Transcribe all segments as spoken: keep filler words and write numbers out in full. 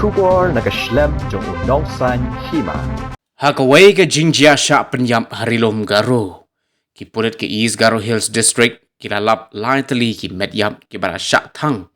khubor na ka shlem jong u nongsaiñ hima. Ha kawei ka jingjia shah pynïap ha Ri Lum Garo, ki pulit ka East Garo Hills District ki la lap lai tylli ki met ïap kiba la shah thang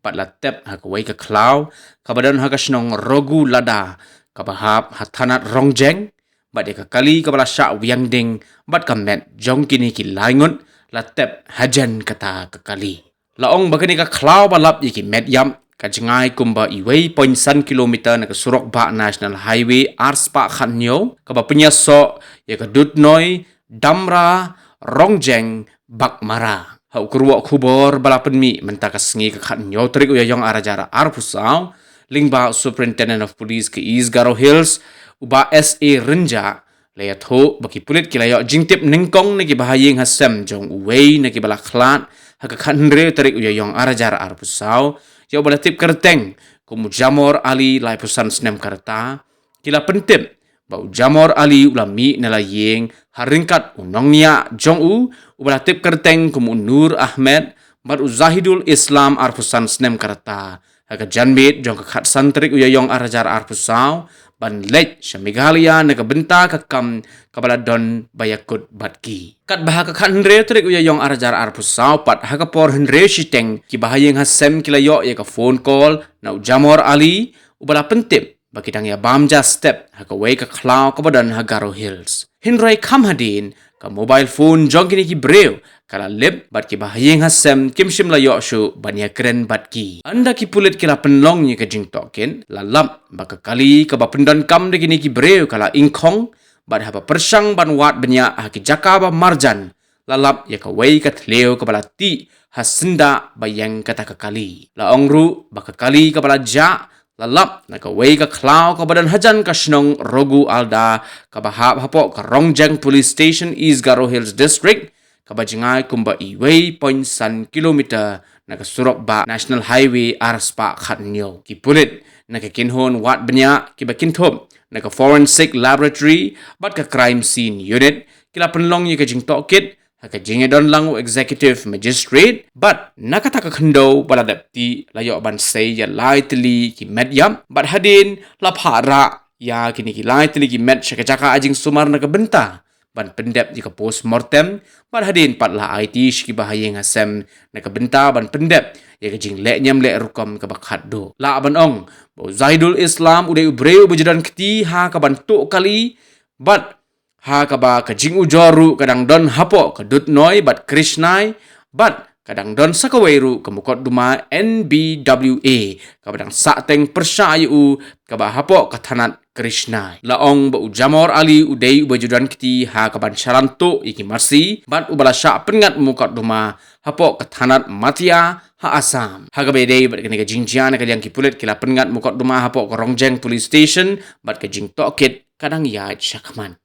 bad la tep ha kawei ka khlaw kaba don ha ka shnong Rogu Lada kaba hap ha thanat Rongjeng, bad ïa ka kali kaba la shah wiang ding bad ka met jong kine ki lai ngut la tep hajan kata ka kali. La ong ba kane ka khlaw ba lap ïa ki met ïap ka jngai kumba iwei point san kilometer na ka surok bah National Highway ar spah khatñiew kaba pynïasoh ïa ka Dutnoi, Damra, Rongjeng, Baghmara. Ha u kyrwoh khubor ba la pynmih mynta ka sngi ka khatñiew tarik u Ïaïong ar hajar arphew saw, lyngba u Superintendent of Police ka East Garo Hills, u Bah S A Rynjah, la ïathuh ba ki pulit ki la ïoh jingtip nyngkong na ki bahaïing hasem jong uwei na kiba la khlad ha ka khathynriew tarik u Ïaïong ar hajar arphew saw, ïa uba la tip kyrteng kum u Jamor Ali, laiphew san snem ka rta. Ki la pyntip ba u Jamor Ali u la mih na la ïing ha ryngkat u nongñiah jong u uba la tip kyrteng kum u Nur Ahmed bad u Zahidul Islam, arphew san snem ka rta, ha ka janmiet jong ka khatsan tarik u Ïaïong ar hajar arphew saw, ban leit sha Meghalaya na ka bynta ka kam kaba la don ba ïakut bad ki. Katba ha ka khathynriew tarik u Ïaïong ar hajar arphew saw pat, ha ka por hynriew shiteng, ki bahaïing hasem ki la ïoh ïa ka phone call na u Jamor Ali uba la pyntip ba ki dang ïa bam ja step ha kawei ka khlaw kaba don ha Garo Hills. Hynrei kham hadien, ka mobile phone jong kine ki briew ka la lip bad ki bahaïing hasem kim shym la ïoh shuh ban ïakren bad ki. Ynda ki pulit ki la pynlong ïa ka jingtohkit, la lap ba ka kali kaba pyndonkam da kine ki briew ka la ingkhong, bad haba pyrshang ban wad bniah ha ki jaka ba marjan, la lap ïa kawei ka thliew kaba la tih ha syndah ba ïeng kata ka kali. La ong ruh ba ka kali kaba la jah la lap na kawei ka khlaw kaba don hajan ka shnong Rogu Alda kaba hap hapoh ka Rongjeng Police Station, East Garo Hills District, kaba jngai kumba iwei point san kilometer na ka surok bah National Highway ar spah khatñiew. Ki pulit na ka kynhun wad bniah kiba kynthup na ka Forensic Laboratory bad ka Crime Scene Unit ki la pynlong ïa ka jingtohkit ha ka jingïadon lang u Executive Magistrate, bad na kata ka khyndew ba la dep tih, la ïoh ban sei ïa lai tylli ki met ïap, bad hadien la phah rah ïa kine ki lai tylli ki met sha ka jaka ai jingsumar na ka bynta ban pyndep ïa ka post mortem, bad hadien pat la aiti sha ki bahaïing hasem na ka bynta ban pyndep ïa ka jingleh niam leh rukom kaba khatduh. Lah ban ong ba u Zahidul Islam u dei u briew ba ju don kti ha ka ban tuh kali, bad ha kaba ka jingujor ruh ka dang don hapoh ka Dutnoi bad Krishnai, bad ka dang don sa kawei ruh ka mukotduma N B W A kaba dang sahteng pyrshah ïa u kaba hapoh ka thanat Krishnai. La ong ba u Jamor Ali u dei uba ju don kti ha ka ban shalan tuh ïa ki masi bad uba la shah pynngat mukotduma hapoh ka thanat Matia ha Assam. Ha kaba ïadei bad kane ka jingjia, na ka liang ki pulit ki la pynngat mukotduma hapoh ka Rongjeng Police Station bad ka jingtohkit ka dang ïaid shakhmat.